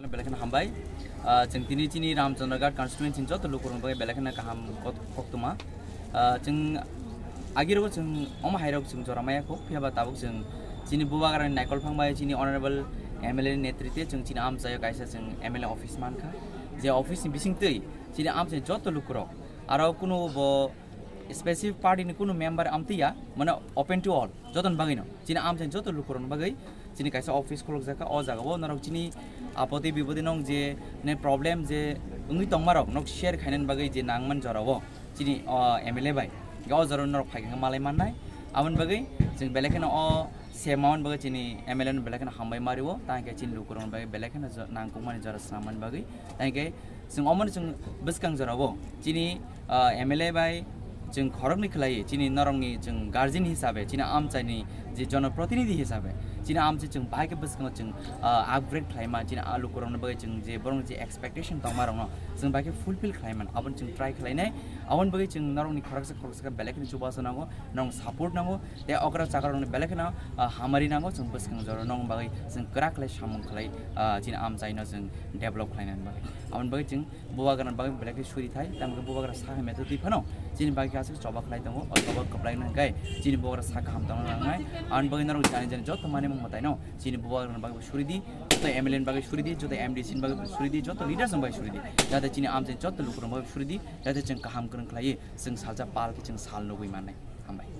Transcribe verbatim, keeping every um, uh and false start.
Belai kheno hambai. Ah, chwng tini chini Ramchandraghat constituency ni joto lukurokni bagwi belai kheno kaham kok-, koktwma. Ah, chwng agirok chwng omo hairok chwng jora maya kho, phiya ba tabuk chwng chini bubagrani naikol phang bai chini honorable M L A ni netritwe chwng chini amchaio kaisa chwng M L A office mankha. Je office ni bisingtwi chini amchaini joto lukurok aro kuno bo specific party ni kunu member amtwi ya, mane open to all, jotoni bagwi no. Chini amchaini joto lukurokni bagwi chini kaisa office khulukjak kha, o jaga o norok chini apoti bipoti nong je ne problem je wngwi tongma rok nok share khainani bagwi je nangman jora o chini o M L A bai. Ga o jora norok phai khe malai mannai. Aboni bagwi chwng belai kheno o se mawan bagwi chini M L A no belai kheno hambai mario, tang khe chini lukurokni bagwi belai kheno jo-, nangkukmani jora swnamani bagwi. Tang khe chwng omono chwng bwskang jorao chini, ah, M L A bai chwng khoroknwi khlaiwi chini norokni chwng guardian hisabe, chini amchaini je jonoprotinidhi hisabe, chini amchai chwng bahai khe bwskango chwng, ah, upgrade khlaima, chini a lukurokni bagwi chwng je borokni je expectation tongmarokno chwng bahai khe fulfill khlaimano, abono chwng try khlainai. Aboni bagwi chwng norokni khoroksa khoroksa khe belai kheno chubachu nango, norokni support nango, tei okra chakrokno belai kheno, ah, hamari nango, chwng bwskang jorao nokni bagwi chwng kwrak khlai samung khlai, ah, chini amchaino chwng develop khlainani bagwi. Aboni bagwi chwng bubagrani bagwi belai khe suri thai, tamo khe bubagra sakha metha twi phano chini bagwi khe aswk choba khlai tongo, o choba kwplaino hwnkhe chini bubagra sak kaham tongna nangnai. Aboni bagwi norok jani jani joto manwi mung mwtaino chini bubagrani bagwi suri di, joto M L A ni bagwi suri di, joto M D C ni bagwi suri di, joto leaders ni bagwi suri di, jate chini amchaini joto lukurokni bagwi suri di, jate chwng kaham kwrwng khlaiwi chwng salsa pal khe chwng sal nugwi mannai. Hambai.